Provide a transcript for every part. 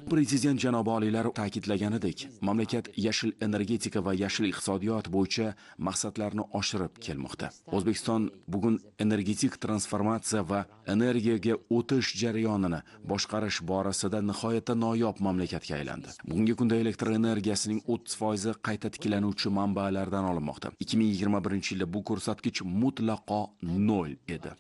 Prezident janobi oliylari ta'kidlaganidek, mamlakat yashil energetika va yashil iqtisodiyot bo'yicha maqsadlarni oshirib kelmoqda. O'zbekiston bugun energetik transformatsiya va energiyaga o'tish jarayonini boshqarish borasida nihoyatda noyob mamlakatga aylandi. Bugungi kunda elektr energiyasining 30% qayta tiklanuvchi manbalardan olinmoqda. 2021-yilda bu ko'rsatkich mutlaqo 0 edi.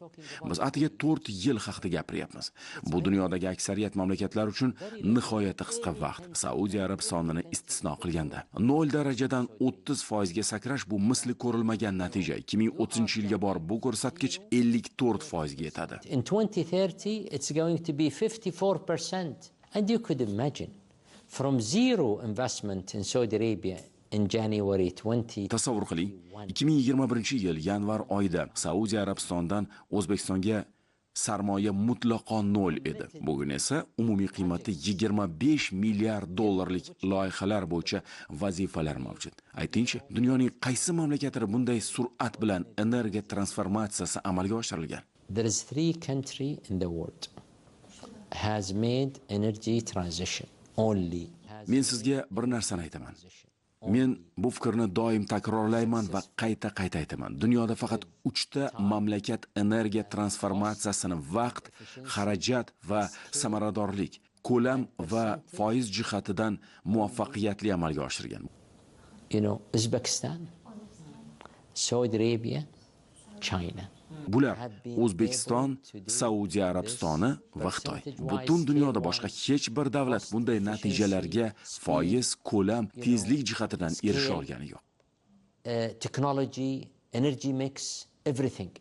Biz atigi 4 yil haqida gapiryapmiz. Bu dunyodagi aksariyat mamlakatlar uchun nihoyatda qisqa vaqt. Saudiya Arabistonini istisno qilganda 0 darajadan 30% ga sakrash bu misli ko'rilmagan natija. 2030-yilga borib bu ko'rsatkich 54% ga yetadi. In 2030 it's going to be 54%, and you could imagine from zero investment in Saudi Arabia in January 20. Tasavvur qiling, 2021-yil yanvar oyida Saudiya Arabistonidan O'zbekistonga sarmoya mutlaqo 0 edi. Bugun esa umumiy qiymati 25 milliard dollarlik loyihalar bo'yicha vazifalar mavjud. Aytingchi, dunyoning qaysi mamlakatida bunday sur'at bilan energiya transformatsiyasi amalga oshirilgan? There is three country in the world has made energy transition only. Men sizga bir narsani aytaman. Men bu fikrni doim takrorlayman va qayta-qayta aytaman. Dunyoda faqat 3 ta mamlakat energiya transformatsiyasini vaqt, xarajat va samaradorlik, ko'lam va foiz jihatidan muvaffaqiyatli amalga oshirgan. Uzbekistan, Saudi Arabia, China. Bular O'zbekiston, Saudiya Arabistoni va Xitoy. Butun dunyoda boshqa hech bir davlat bunday natijalarga foiz, ko'lam, tezlik jihatidan erisha olgani yo'q. Technology, energy mix, everything.